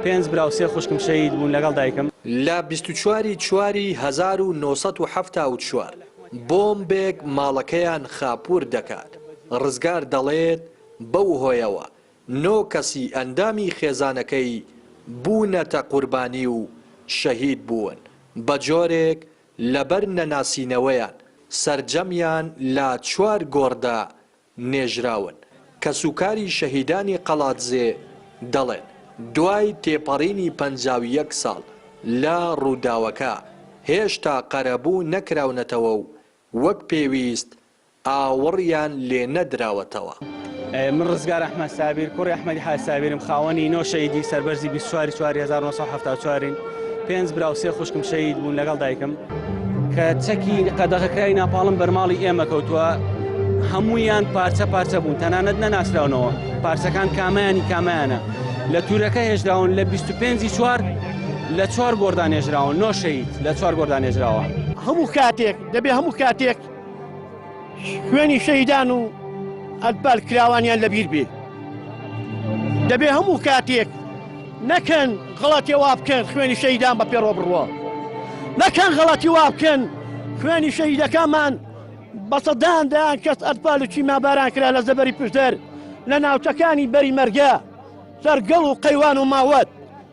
پێنج برا و سێ خوشکم شەهید بوون لەگەڵ دایکم. لە 24 ی چواری 1974 بۆمبێک ماڵەکەیان خاپوور دەکات، ڕزگار دەڵێت بەو هۆیەوە نۆ کەسی ئەندامی خێزانەکەی بوونەتە قوربانی و شەهید بوون، بەجۆرێک لەبەر نەناسینەوەیان سەرجەمیان لە چوار گۆڕدا نێژراون. کەسوکاری شەهیدانی قەڵادزێ دەڵێن، دوای تێپەڕینی 51 ساڵ لە ڕووداوەکە، هێشتا قەرەبوو نەکراونەتەوە و وەک پێویست ئاوڕیان لێ نەدراوەتەوە. من ڕزگار ئەحمەد سابیر کوڕی ئەحمەدی حاج سابیرم خاوەنی نۆ شەهیدی سەربەرزی 24 چواری 1974 ین پێنج برا و سێ خوشکم شەهید بوون لەگەڵ دایکم کە چەکی قەدەغەکراوی ناپاڵم بەرماڵی ئێمە کەوتووە هەمویان پارچە پارچە بوون تەنانەت نەناسراونەوە پارچەکان کامەیانی کامەیانە لە تورەکە هێژراون لە 25 چوار لە چوار گۆردان هێژراون نۆ شەهید لە چوار گۆردان هێژراوە. هەموو کاتێک دەبێ هەموو کاتێک خوێنی شەهیدان و ئەنفال کراوانیان لەبیر بێ دەبێ هەموو کاتێک نەکەن غەڵەتی وا بکەن خوێنی شەهیدان بە پێڕۆ بڕوە نەکەن غەڵەتی وا بکەن خوێنی شەهیدەکانمان بە سەدان دەیان کەس ئەنفال و کیمیاباران کرا لە زەبەری پشدەر لە ناوچەکانی بەری مەرگە سەرگەڵ و قەیوان و ماوەت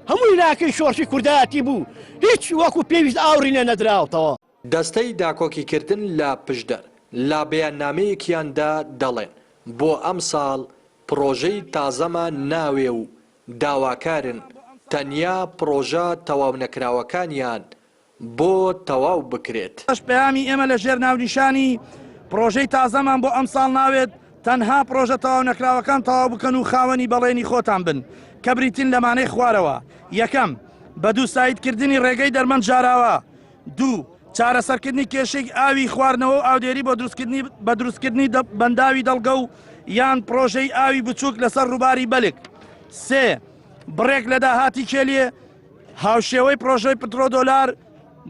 هەمووی لاکەی شۆڕشی کوردایەتی بوو هیچ وەکو پێویست ئاوڕی لێ نەدراوەتەوە. دەستەی داکۆکیکردن لە پشدەر لە بەیاننامەیەکیاندا دەڵێن، بۆ ئەمساڵ پڕۆژەی تازەمان ناوێ و داواکارن تەنیا پڕۆژە تەواونەکراوەکانیان بۆ تەواو بکرێت. پەیامی ئێمە لە ژێر ناونیشانی، پڕۆژەی تازەمان بۆ ئەمساڵ ناوێت، تەنها پڕۆژە تەواونەکراوەکان تەواو بکەن و خاوەنی بەڵێنی خۆتان بن، کە بریتین لەمانەی خوارەوە، یەکەم، بە دووسایدکردنی ڕێگەی دەرمەند ژاراوە، دوو، چارەسەرکردنی کێشەی ئاوی خواردنەوە و ئاودێری بۆ دروستکردنی بە دروستکردنی بەنداوی دەڵگە و یان پڕۆژەی ئاوی بچووک لەسەر ڕووباری بەلک. سێ، بڕێک لە داهاتی کێلیێ هاوشێوەی پڕۆژەی پترۆدۆلار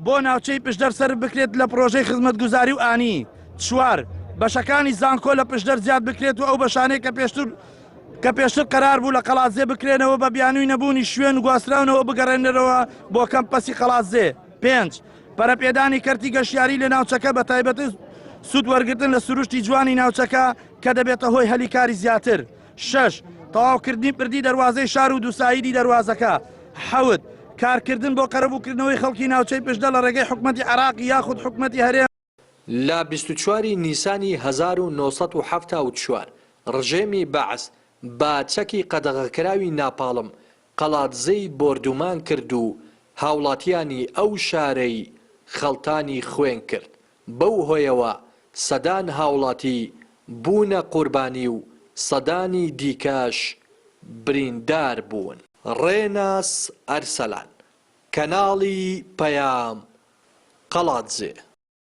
بۆ ناوچەی پشدەر سەرف بکرێت لە پڕۆژەی خزمەتگوزاری و ئانی. چوار، بەشەکانی زانکۆ لە پشدەر زیاد بکرێت و ئەو بەشانەی کە پێشتر کە پێشتر قەرار بوو لە قەڵادزێ بکرێنەوە بە بیانووی نەبوونی شوێن گواستراونەوە بگەڕێنرەوە بۆ کەمپەسی قەڵادزێ. پێنج، پەرەپێدانی کەرتی گەشتیاری لە ناوچەکە بە تایبەتی سوود وەرگرتن لە سروشتی جوانی ناوچەکە کە دەبێتە هۆی هەلی کاری زیاتر. شەش، تەواوکردنی پردی دەروازەی شار و دووسایدی دەروازەکە. حەوت، کارکردن بۆ قەرەبووکردنەوەی خەڵکی ناوچەی پشدە لە ڕێگەی حکومەتی عێراق یاخود حکومەتی هەرێم. لە 24 ی نیسانی 1974 ڕژێمی بەعس بە چەکی قەدەغەکراوی ناپاڵم قەڵادزێی بۆردومان کرد و هاوڵاتیانی ئەو شارەی خەڵتانی خوێن کرد، بەو هۆیەوە سەدان هاوڵاتی بوونە قوربانی و سەدانی دیکەش بریندار بوون. ڕێناس ئەرسەلان، کەناڵی پەیام، قەڵادزێ.